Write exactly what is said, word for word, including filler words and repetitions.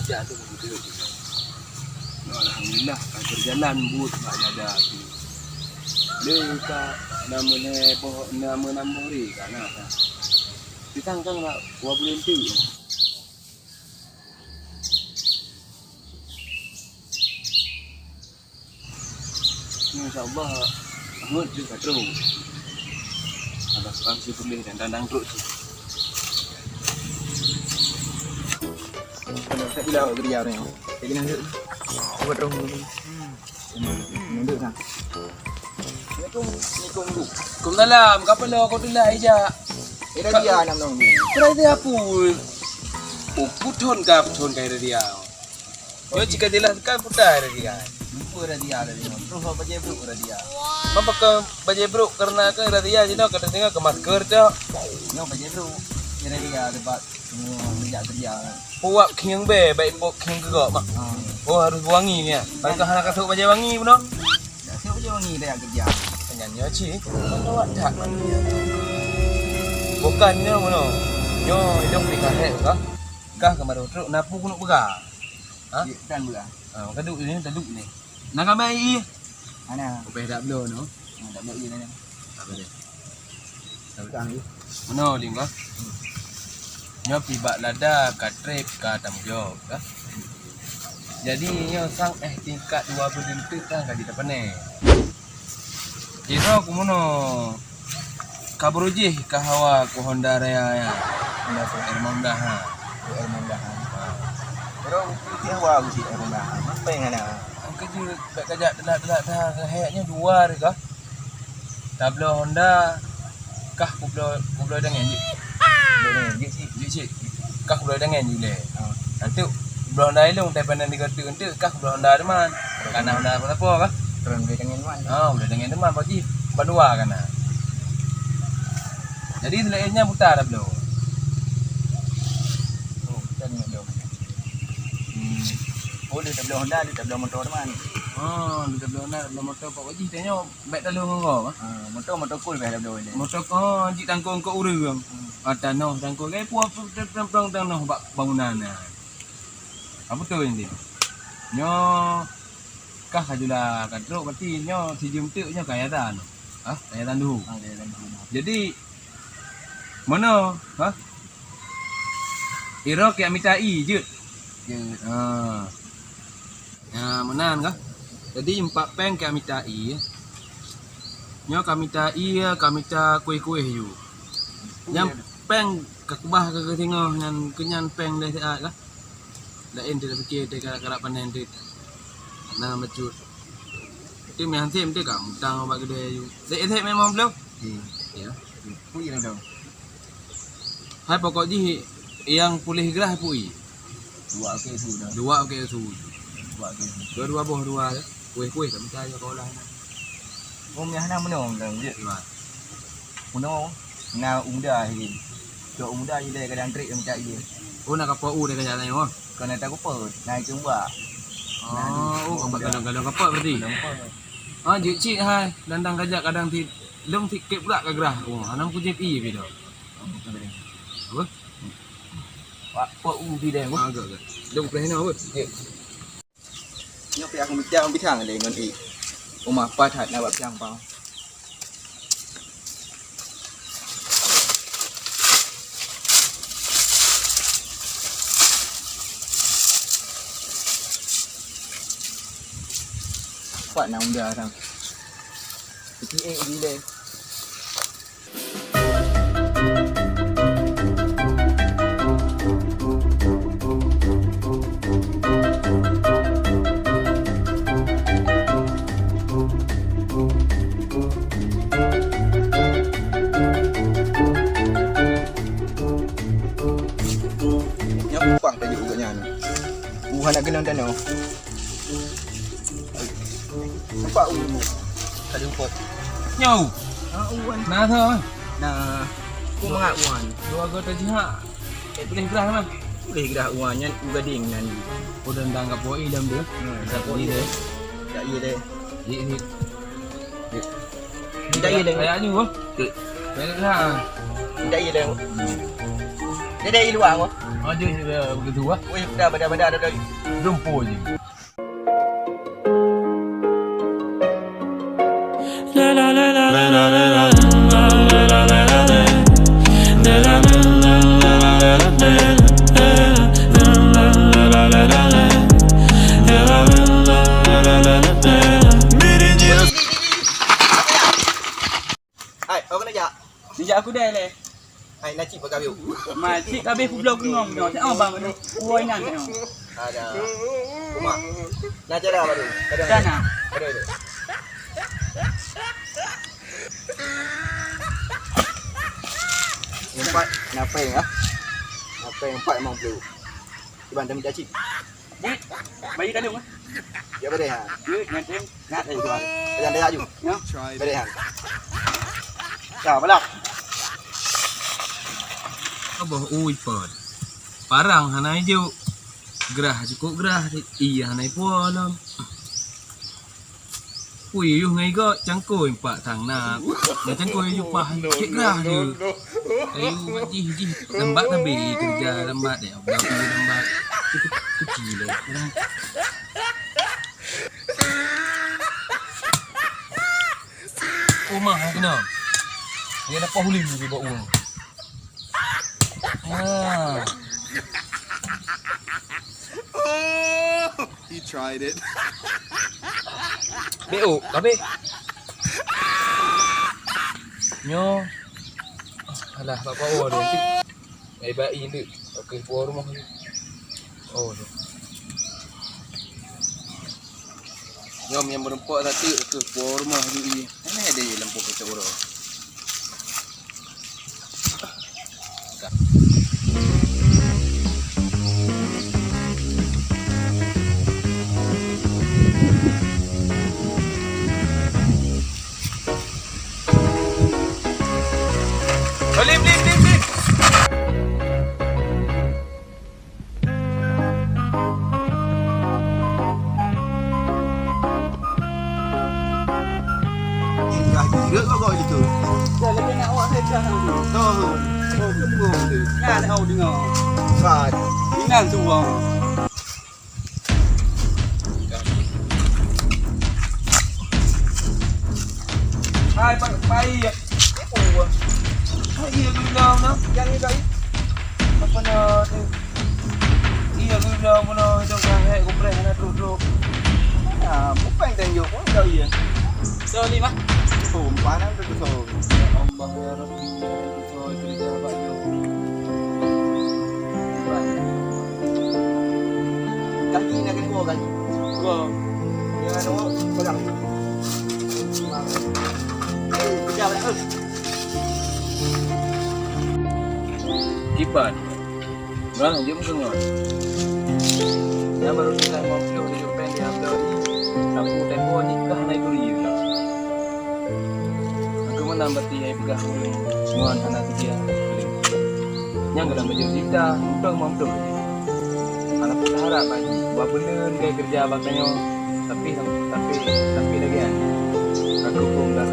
Ya, tu beutôi. Alhamdulillah, ka terjalan buet bak dada tu. Le ka na meunai boh, na meunam boh hari ka na ka. Pisang kan bak dua puluh enteuk. Insya Allah, ngut je ka trok. Ada seorang si tulis dan dandang trok tu. Kalau tak bila awak kerja ni. Jadi lanjut. Buat roh dulu. Mundur kan. Assalamualaikum. Assalamualaikum. Waalaikumsalam. Kapan lo kau tulah ija? Ira dia nam nong. Ira dia apa? Oh, puthon ka, puthon ka ira dia. Nyoe jika jelaskan putar dia. Lupa dah dia dah tengok. Terus awak bajai brok dah dia. Apa ke bajai brok karena ke dah dia je dah kata tengok ke masker tu. Nyoe bajai brok. Dah dia tempat semua kerja kerja. Puap khieng be, baik pok khieng ke gok mak. Ha. Oh, harus wangi ni ya. Bangka hana kasut bajai wangi pun. Dah siap bajai wangi dah kerja. Nyan nyoe cik. Mana awak tak mandi ya? Bukan nyoe mano. Nyoe hidup di kahek kah? Kah kemarin truk napu kunuk bega. Ha? Di hutan bega. Ha, maka duk ni, taduk ni. Nak amai i? Ana. Upeh dak bloe no. Ha, dak bloe i nanya. Apa dia? Kang i. Mano ling kah? Nyoe pibak lada ka trep ka tamujok kah? Jadi nyoe sang eh tingkat dua puluh enteuk kan ka jitapane. Jiro kumuno. Ka beurujih ka hawa ku Honda Raya nyan. Honda Raya. Air Honda, ha. Air Honda, ha. Ha. Baru putih hawa ku si Air Honda, ha. Apa yang ada? Angka jeuet bak kajak telat-telat dah keuheknya dua hari kah. Tabloe Honda kah kubloe, kubloe dangan jeuet. Kubloe dangan jeuet sih. Jeuet sih. Kah kubloe dangan jeuet leh. Ha. Nanti kubloe Honda ilong, tapi pandang di kota nanti kah kubloe Honda teman. Kana Honda apa-apa kah? Turun beli dangan teman. Ha, beli dangan teman, Pak Ji. Bandua kana. Jadi selainnya buta dah belum. Oh, buta ni belum. Hmm. Oh, dia tak belum Honda, dia tak belum motor teman. Oh, dia tak belum Honda, tak belum motor, Pak Ji tanya. Bèk taloh ngon gob, ah. Ha, moto, moto kul bèk taloh nyan. Moto kul, jih tangkong keu ureueng. Hmm. Ah, tanoh tangkong. Eh, puah, puah, tanoh bak bangunan, ah. Ah, beutôi nyan. Nyoe kah ka jula ka trok, berarti nyoe sijeuem teuk nyoe ka yatan. Ah, ka yatan duhu. Ha, ka yatan duhu. Jadi, meunoe, ha? Iro keu mita ie jeuet. Jeuet. Ha. Ya, meunan kah? Jadi, empat péng ka mita ie. Nyoe ka mita ie, ka mita kueh-kueh ju. Nyang péng ka keubah keu singoh nyan, keu nyan péng lé siat kah? Laén teuka piké teuka karap panen teuh. Na bacut. Teuh meuhan sém teuh ka mutang bak keudè ju. Dek sép memang belum? Hmm. Ya. Pui dah dong. Hai pokok jih nyang puléh grah pui. Dua ke su dah. Dua ke su. Dua ke su. Dua, dua boh dua ya. Kueh-kueh tak percaya kau lah. Oh, meunan meunoe dong, jeuet. Meunoe na u muda hi. Cok u muda hi deh kadang trik macam ie. Oh, nak kapok u deh kajak lain, oh. Kena tak kupot, na itu mbak. Oh, oh, gambar kadang-kadang kapok berarti. Kadang kupot. Ah, jeuet cit hai, dandang kajak kadang ti lông ti kep gerak ka gerah. Oh, hana meukeujeuet ie pi dah. Apa? Pak, pak u pi deh. Ah, agak, agak. Lông peuleh na apa? Nyoe pih aku mita pisang lé ngon ie. Uma pat that na bak pisang pang. Pat na unda sang. Piti eh di deh. Nyan kupang tajuk geuh nyan. Uh, hana keunong tanoh. Nampak u. Tadi upot. Nyoe. Ha, u wan. Nah, tu. Nah. Ku mangat u wan. Dua go tajih ha. Eh, boleh gerah mah. Boleh gerah u wan nyan u gading nan. Oh, dan dang ka poi dalam dia. Hmm, ka poi. Ini deh. Tak iya deh. Ini, ini. Ini tak iya deh. Kayak ni, oh. Okey. Banyak lah. Ini tak iya deh. Jadi, i luwa, mo. Oh, jadi, eh, begitu, ah. Weh, dah, dah, dah, dah, dah. Jumpa je. Hai, awak keuneuk jak? Neujak keudè lé. Hai, na cit bak kami. Ma, cit ka abéh kubloe keunong nyoe. Teuh bang, woi nan nyoe. Ada. Uma. Na cara baru. Ada. Sana. Ada, ada. Empat, na péng, ah. Na péng empat limong puluh. Iban, dah minta cit. Jih, bayi kandung, eh? Ya, beudeh, ha. Ya, ngat, eh. Ngat, eh, tuan. Jangan daya ju. Ya. Beudeh, ha. Ya, balap. Abah, ui, Pan. Parang hana ijuk. Gerah cukup gerah, iya hana ipuwoe lom. Kui yuh ngai gok cangkôi empat thang na. Na cangkôi yuh pah cek grah je. Ayu mat jih jih lambat nabe kerja lambat ya. Udah kui lambat. Cukup kuci le. Rumah kena. Dia dapat huli di bawah. Ah. He tried it. Beo, kabeh. Nyo. Alah, bak bawah dia. Ai bai indu. Okey, puwoe rumoh ni. Oh, tu. Nyo nyang meureumpok satu ke puwoe rumoh ni. Mana ada lampu kacau orang. Lim, lim, lim, lim. Dah jijak kau kau itu. Dah lagi nak awak saya dah tu. Tahu. Kau kembung tu. Nah, nak tahu dengar. Kan. Inan tu orang. Hai, Pak, Pak Iya. Ibu, Pak. Pak Iya, gula mana? Yang ni, Pak Iya. Apa nama tu? Iya, gula mana? Itu kan, hai, kumpreh, mana duduk-duduk. Ah, bukan dan yo, pun kau iya. Sorry, Mak. Oh, panas tu, tu, sorry. Ya Allah, ya Rabbi, ya Rabbi. Oh, kerja abang tu. Kaki nak kena dua kali. Dua. Ya, dua. Pegang. Pegang, eh. Kiban. Bang, jom ke ngon. Nyang baru selesai ngopi, udah jumpa di Abdul. Aku tempo ni kah naik duri. Aku menambah tiai pegang urang ngon hana kerja. Nyang dalam baju cerita, untung mampu. Anak pun harap baju, buat benda dengan kerja bakanya, tapi, tapi, tapi lagi kan. Aku pun dah